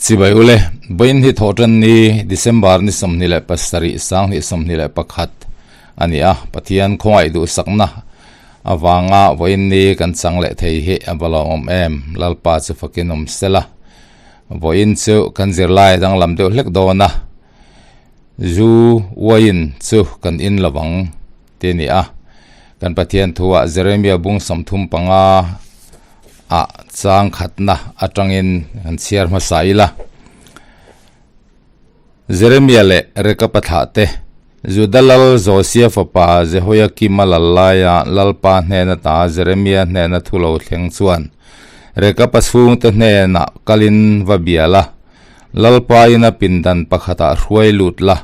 Chibai ule, Vawiin hi thawhtan ni December ni 27 2021 a ni a, Pathian khawngaih duhsakna avanga vawiin ni kan chang leh thei hi a va lawmawm em, Lalpa chu fakin awm sela. Vawiin chu kan zirlai danglam deuh hlek dawn a, zu uaiin chu kan in lovang ti a ni a, kan Pathian thuah Jeremia bung 35 ah chang khatna atangin an chhiar hmasa ila. Jeremia leh Rekapa thlah te, Juda lal Josia fapa Jehoiakima lal laia Lalpa hnena ta Jeremia hnena thu lo thleng chuan Rekapa chhungte hnenah kalin va bia la, Lalpa ina pindan pakhatah hruai lut la,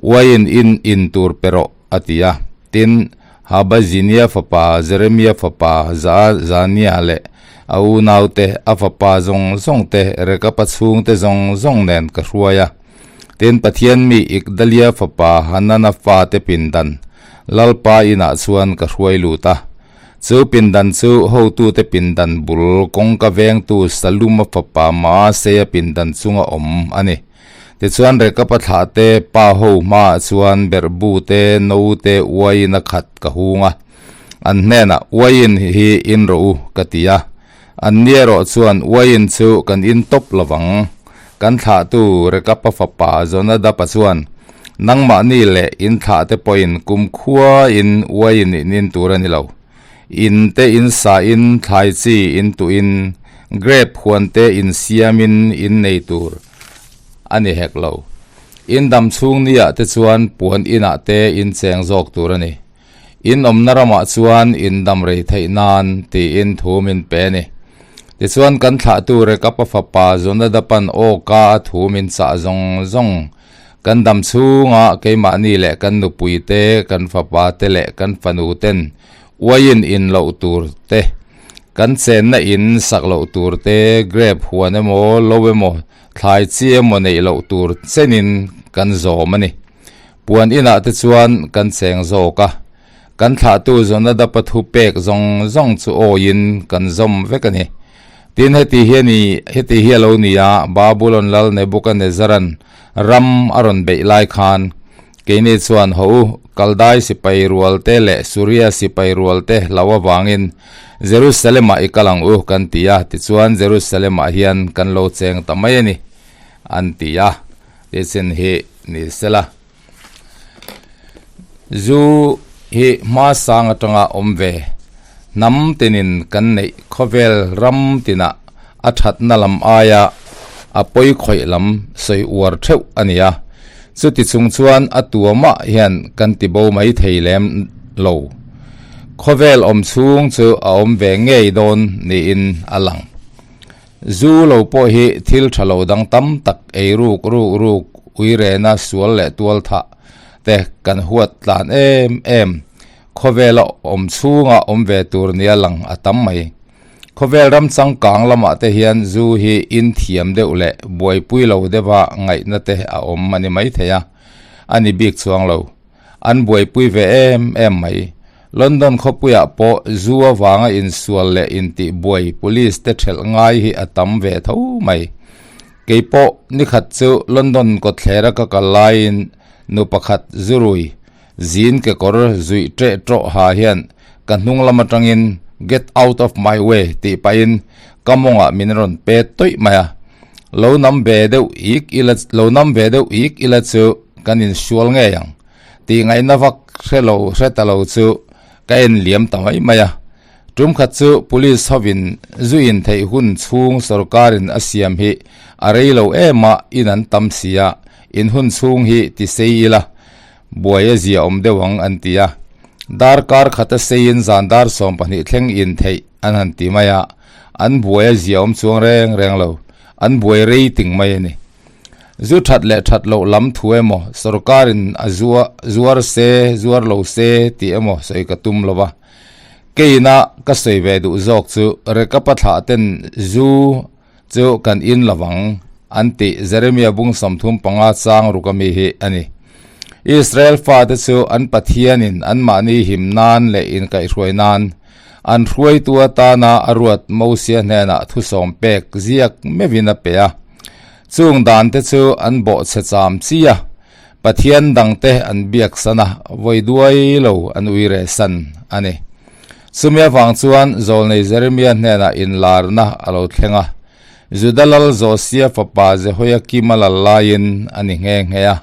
uaiin in in tur pe rawh, a ti a. Tin, Habazinia fapa Jeremia fapa Jaazania leh a unaute, a fapa zawng zawng te, Rekapa chhungte zawng zawng nen ka hruai a. Tin, Pathian mi Igdalia fapa Hanana fate pindan Lalpa inah chuan ka hruai lut a. Chu pindan chu hotute pindan bul kawngka vengtu Saluma fapa Maaseia pindan chunga awm a ni. Tichuan Rekapa thlah te pa ho hmaah chuan berhbu te, no te, uaiin a khat ka hung a. An hnenah, Uaiin hi in rawh u, ka ti a. An ni erawh chuan, Uaiin chu kan in tawp lovang. Kan thlahtu Rekapa fapa Jonadapa chuan, Nangmahni leh in thlah te pawhin kumkhuain uaiin in in tur a ni lo. In te in sa in, thlai chi in tuh in, grape huan te in siam in in nei tur a ni hek lo. In dam chhung niah te chuan puan inah te in cheng zawk tur a ni. In awmna ramah chuan in dam rei theih nan tiin thu min pe a ni. Tichuan kan thlahtu Rekapa fapa Jonadapan aw ka a thu min chah zawng zawng Kan dam chhunga keimahni leh kan nupui te, kan fapa te leh kan fanu ten uaiin in loh tur te, kan chenna in sak loh tur te, grape huan emaw, lo emaw, thlai chi emaw neih loh tur chenin kan zawm a ni. Puan inah te chuan kan cheng zawk a, kan thlahtu Jonadapa thu pek zawng zawng chu awiin kan zawm vek a ni. Tin, heti hi a ni, heti hi a lo ni a, Babulon lal Nebukanezaran ram a rawn beih lai khan, keini chuan haw u, Kaldai sipai rualte leh Suria sipai rualte hlau avangin Jerusalem-ah i kal ang u, kan ti a, tichuan Jerusalem-ah hian kan lo cheng ta mai a ni, an ti a, tichin hi ni sela. Zu hi hma sang atanga awm ve, hnam tinin kan neih khawvel ram tinah a thatna lam aia a pawi khawih lam sawi uar theuh a ni a, chuti chung chuan a tuamah hian kan ti bo mai thei lem lo. Khawvel awm chhung chu a awm ve ngei dawn niin a lang. Zu lo pawh hi thil tha lo dang tam tak ei ruk ruk ruk uirena sual leh tual thah te kan huat tlan em em. Khawvela awm chhunga awm ve tur nia lang a tam mai. Khawvel ram changkang lamah te hian zu hi in thiam deuh leh buaipui lo deuha ngaihna te a awm a ni maithei a, a ni bik chuang lo. An buaipui ve em em mai. London khawpuiah pawh zu avanga insual leh intihbuai police te thelh ngai hi a tam ve tho mai. Kei pawh nikhat chu London kawtthlera ka kal laiin nu pakhat zurui zin kekawr zuih ṭeh ṭawh ha hian ka hnung lam atangin Get out of my way tih pahin ka mawngah min rawn pet tawih mai a. Lo nam ve deuh ik ila lo nam ve deuh ik ila chu kan insual ngei ang tih ngaihna vak hre lo hre ta lo chu ka en liam ta mai mai a. Tum khat chu police hovin zu in theih hun chhung sorkarin a siam hi a rei lo em a in an tam si a, in hun chhung hi ti sei ila buai a zia awm deuh ang an ti a. Darkar khata seiin zan dar 12 thleng in theih an han ti mai a, an buai a zia awm chuang reng reng lo, an buai rei ting mai a ni. Zu that leh that loh lam thu emaw sorkarin a zua zuar se zuar lo se tih emaw sawi ka tum lo va. Keina ka sawi ve duh zawk chu Rekapa thlah ten zu chu kan in lovang an tih Jeremia bung 35 chang ruk ami hi a ni. Israel fate chu an Pathianin anmahni him nan leh inkaihhruai nan an hruaitu atana a ruat Mosia hnenah thusawm pek ziak meuhin a pe a. Chung dante chu an bawhchhe cham chi a, Pathian dangte an biaksan a, vawi duai lo an ui reh san a ni. Chumi avang chuan Zawlnei Jeremia hnenah inlarna a lo thleng a, Juda lal Josia fapa Jehoiakim a lal laiin a ni nghe nghe a.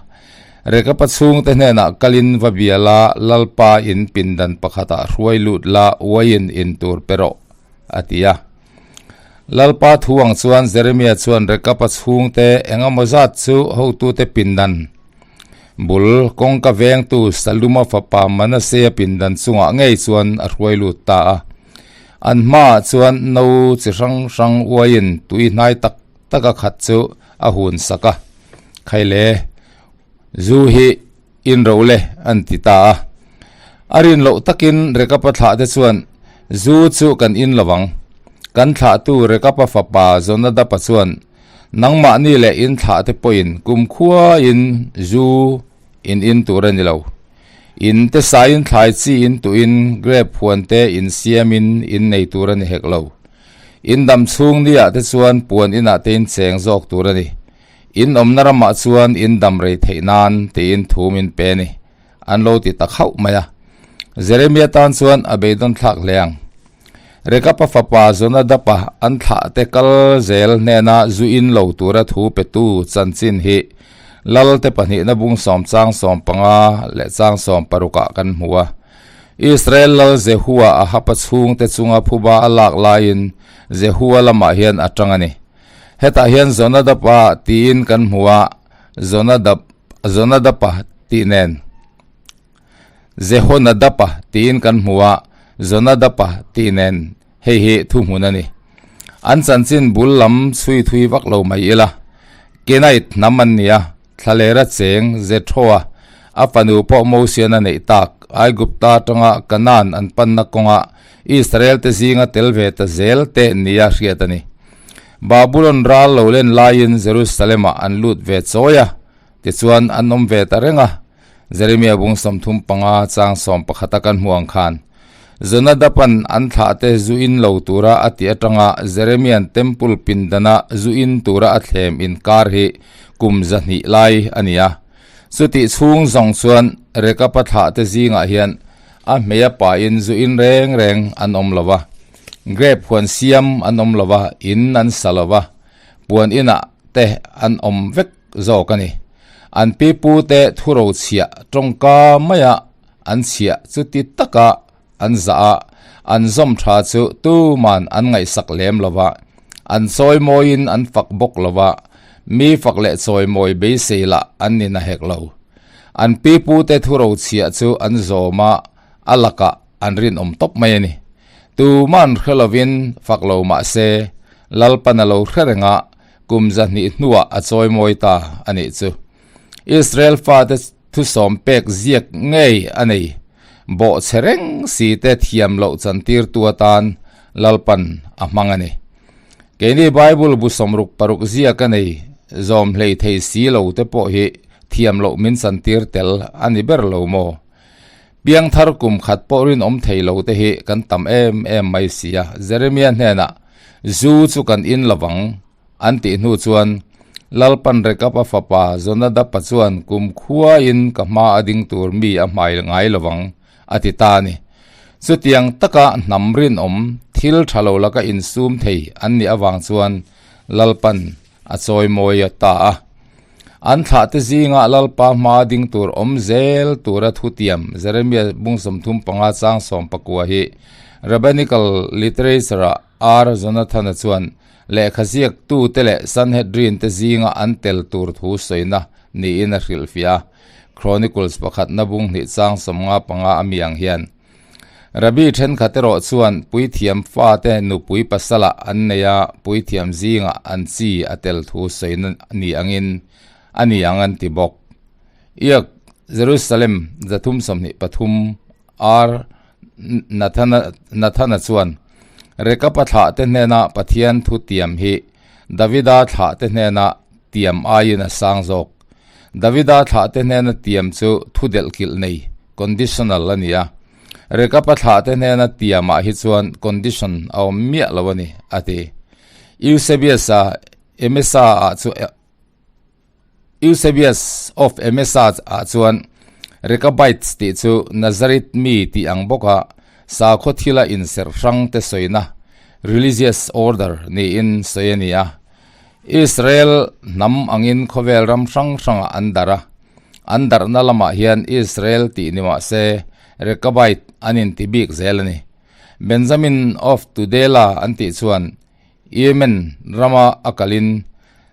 Rekapa chhungte hnenah kalin va bia la, Lalpa in pindan pakhatah hruai lut la, uaiin in tur pe rawh, a ti a. Lalpa thu ang chuan Jeremia chuan Rekapa chhungte eng emaw zat chu hotute pindan bul kawngka vengtu Saluma fapa Manasea pindan chungah ngei chuan a hruai lut ta a. An hmaah chuan no chi hrang hrang uaiin tui hnai tak tak a khat chu a hun sak a, Khaile, zu hi in ro le an ti ta a. A rin loh takin Rekapa thlah te chuan zu chu kan in lo ang. Kan thlahtu Rekapa fapa Jonadapa chuan nangmahni leh in thlah te pawhin kumkhuain zu in in tur a ni lo. In te saiin thlai chi in tuhin grape huan te in siamin in nei tur a ni hek lo. In dam chhung niah te chuan puan inah te in cheng zawk tur a ni. In awmna ramah chuan in dam rei theih nan tiin thu min pe a ni. An lo ti ta khauh mai a. Jeremia tan chuan a beidawn thlak hle ang. Rekapa fapa Jonadapa an thlah te kal zel hnena zu in lo tura thu petu chanchin hi Lalte pahnihna bung sawm chang 15 leh chang 16 ah kan hmu a. Israel lal Jehua a hapa chhungte chunga phuba a lak laiin Jehua lamah hian a tang a ni. Hetah hian Jonadapa tiin kan hmu a, Jonadab, Jonadapa tih nen. Jehonadapa tiin kan hmu a, Jonadapa tih nen hei hi thuhmun a ni. An chanchin bul lam chhui thui vak lo mai ila, Kenite hnam an ni a, thlalera cheng Jethroa a fanu pawh Mosian a neih tak, Aigupta atanga Kanaan an panna kawnga Israel te zinga tel ve ta zel te nia hriat a ni. Babulon ral lo len laiin Jerusalem-ah an lut ve chawi a, tichuan an awm ve ta reng a. Jeremia bung 35 chang 11 a kan hmu ang khan, Jonadapan an thlahte zu in lo tura a tih atanga Jeremia'n Temple pindana zu in tura a thlem inkar hi kum 200 lai a ni a. Chutih chhung zawng chuan Rekapa thlahte zingah hian a hmeia pain zu in reng reng an awm lo va, grape huan siam an awm lo va, in an sa lo va, puan inah te an awm vek zawk a ni. An pipute thuro chhiah tawngka maia an chhiah chuti taka an zah a, an zawm tha chu tuman an ngaihsak lem lo va, an chawimawiin an fak bawk lo va, mi fak leh chawimawi beisei lah an ni na hek lo. An pipute thuro chhiah chu an zawm a, a lakah an rinawm tawp mai a ni. Tuman hre lovin fak lo mah se, Lalpan a lo hre reng a, Kum 200 hnuah a chawimawi ta a nih chu. Israel fate thusawm pek ziak ngei a nei. Bawhchhe reng si te thiam loh chantirtu atan Lalpan a hmang a ni. Keini Bible bu 66 ziak a nei zawm hlei thei si lo te pawh hi thiam loh min chantir tel a ni ber lo maw? Piangthar kum khat pawh rinawm thei lo te hi kan tam em em mai si a. Jeremia hnenah Zu chu kan in lovang, an tih hnu chuan Lalpan Rekapa fapa Jonadapa chuan kum khuain ka hma a ding tur mi a hmai ngai lovang, a ti ta a ni. Chutiang taka hnam rinawm, thil tha lo laka insum thei an nih avang chuan Lalpan a chawimawi ta a. An thlahte zingah Lalpa hma ding tur awm zel tura thutiam Jeremia bung 35 chang 19 hi Rabbinical literature-ah R. Jonathan-a chuan lehkha ziaktute leh Sanhedrin te zinga an tel tur thu sawina niin a hrilhfiah a, Chronicles pakhatna bung hnih chang 55 a mi ang hian. Rabbi thenkhat erawh chuan puithiam fate nupui pasalah an nei a, puithiam zingah an chi a tel thu sawina ni angin a ni ang an ti bawk. Iak Jerusalem 323 R. Nathana Nathana chuan Rekapa thlahte hnena Pathian thu tiam hi Davida thlahte hnena tiam aiin a sang zawk. Davida thlahte hnena tiam chu thu delhkilh nei, conditional, a ni a. Rekapa thlahte hnena tiamah hi chuan condition a awm miah lo a ni, a ti. Eusebius-a Emesa-ah chu. Eusebius of Emesa ah chuan Rechabites tih chu Nazareth mi tih ang bawka sakhaw thila inserh hrang te sawina, religious order, niin sawi a ni a. Israel hnam angin khawvel ram hrang hrangah an darh a, an darhna lamah hian Israel tih ni mah se Rechabite an inti bik zel a ni. Benjamin of Tudela an tih chuan Yemen rama a kalin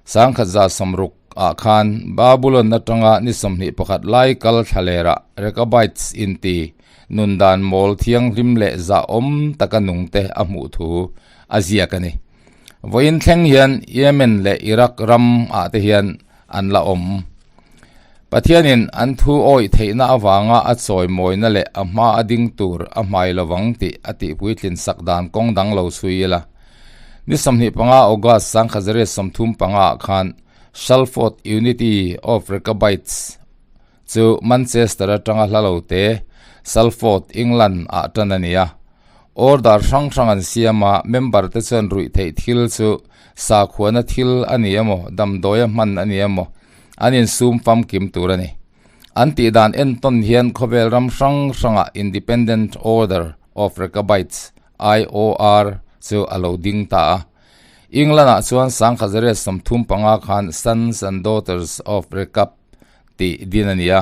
1160 ah khan Babulon atanga ni 21 lai kal thlalerah Rechabites inti nun dan mawl thianghlim leh zahawm taka nungte a hmuh thu a ziak a ni. Vawiin thleng hian Yemen leh Iraq ram ah te hian an la awm. Pathianin an thu awih theihna avanga a chawimawina leh a hma a ding tur a hmai lovang tih a tihpuitlin sak dan kawng dang lo chhui ila. Ni 25 August 1935 ah khan Salford Unity of Rechabites chu Manchester atanga hla lo te Salford, England ah tan a ni a. Order hrang hrang an siam a, member te chuan ruih theih thil chu sakhuana thil a ni emaw, damdawia hman a ni emaw, an insum famkim tur a ni. An tih dan entawn hian khawvel ram hrang hrangah Independent Order of Rechabites, IOR, chu a lo ding ta a. England-ah chuan 1935 khan Sons and Daughters of Rechab tih din a ni a,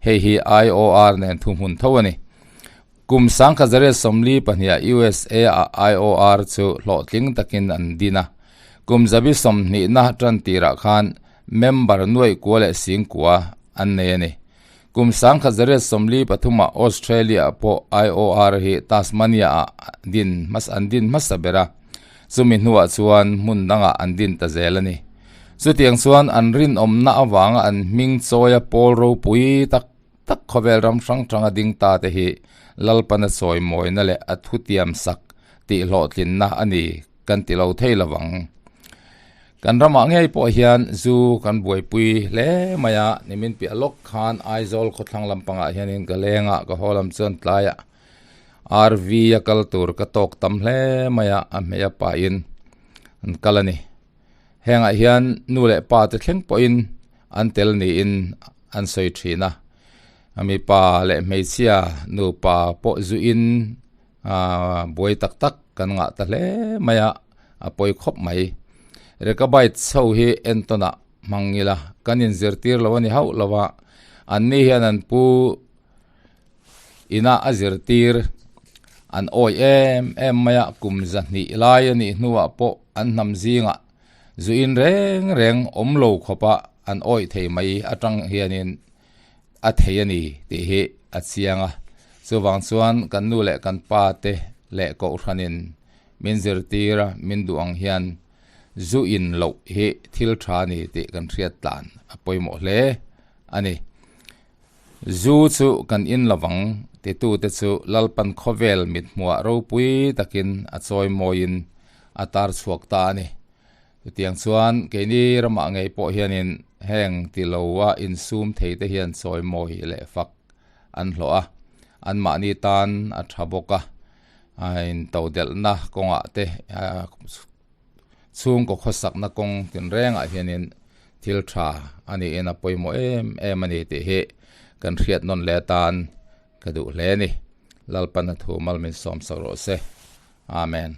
hei hi IOR nen thuhmun tho a ni. Kum 1942-ah USA-ah IOR chu hlawhtling takin an din a. Kum zabi sawmhnihna tan tirah khan member nuaih kua leh sing kua an nei a ni. Kum 1943-ah Australia-ah pawh IOR hi Tasmania-ah din an din hmasa ber a, chumi hnuah chuan hmun dangah an din ta zel a ni. Chutiang chuan an rinawmna avanga an hming chawia pawl ropui tak tak khawvel ram hrang hranga ding ta te hi Lalpana chawimawina leh a thutiam sak tih hlawhtlinna a ni kan ti lo thei lo vang. Kan ramah ngei pawh hian zu kan buaipui hle mai a, nimin piah lawk khan Aizawl khawthlang lampangah hianin ka leng a, ka haw lam chuan tlaiah RV a kal tur ka tawk tam hle mai a, a hmei a pahin an kal a ni. Hengah hian nu leh pa te thleng pawhin an tel niin an sawi thin a, mipa leh hmeichhia nupa pawh zuin aaa buai tak tak kan ngah ta hle mai a, a pawi khawp mai. Rechabites ho hi entawnah hmang ila kan inzirtir lo a ni hauh lo a, anni hian an pu Inah a zirtir an awih em em mai a, kum zahnih lai a nih hnuah pawh an hnam zingah zuin reng reng awm lo khawpa an awih thei mai atang hianin a thei a ni tih hi a chiang a. Chuvang chuan kan nu leh kan pa te leh kohhranin min zirtir a, min duh ang hian zu in loh hi thil tha a ni tih kan hriat tlan a pawimawh hle a ni. Zu chu kan in lovang, titute chu Lalpan khawvel mithmuah ropui takin a chawi mawiin a tar chhuak ta a ni. Chutiang chuan keini ramah ngei pawh hianin heng ti loa insum theite hian chawi mawi leh fak an hlawh a, anmahni tan a tha bawk a, intodelhna kawngah te Chhungkaw khawsakna kawng tinrengah hianin thil tha a niin a pawimawh em em a ni tih hi kan hriat nawn leh atan ka duh hle a ni. Lalpana thu mal min sawm sak rawh se. Amen.